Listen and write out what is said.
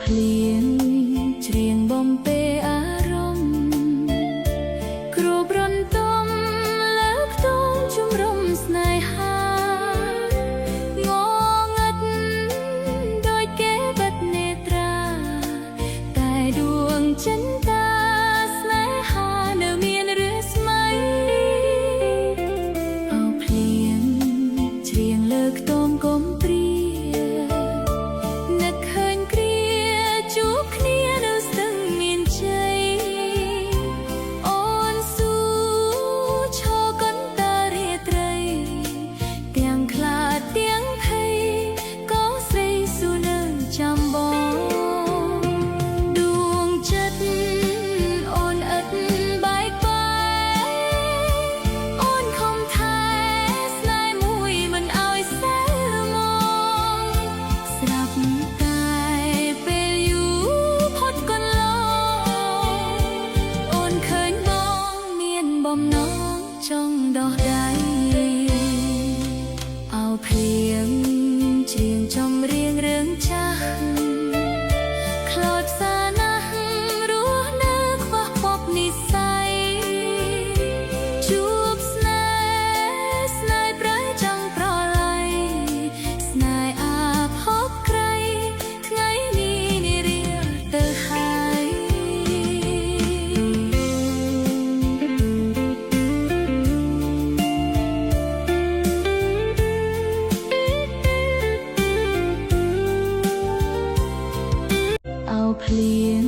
ភ្លៀងច្រៀងបំពេអារម្មណ៍គ្រូប្រន្ទំលើកទងជំរុំស្នេហាងងឹតដោយគេបិទនេត្រាតែដួងចិន្តាស្នេហានៅមានរស្មីអោភ្លៀងច្រៀងលើកទងកុំព្រានឹកឃើញគ្រាជួបគ្នានៅស្ទឹងមានជ័យអូនស៊ូឈរកន្តរាត្រីទាំងខ្លាចទាំងភ័យក៏ស្រីស៊ូនៅចាំបងដួងចិត្តអូនឥតបែកបែកអូនខំថែស្នេហ៍មួយមិនឲ្យសែមកស្រាប់តែពេលយូរផុតកន្លងអូនឃើញបងមានបំណងចង់ដោះដៃអោភ្លៀងច្រៀងចំរៀងរឿងចាស់ ខ្លោចផ្សាណាស់រស់នៅខ្វះពប់និស័យជួបស្នេហ៍ស្នេហ៍ប្រែចង់ប្រឡ័យស្នេហ៍អាភពក្រៃថ្ងៃនេះនិរាទៅហើយ អោភ្លៀង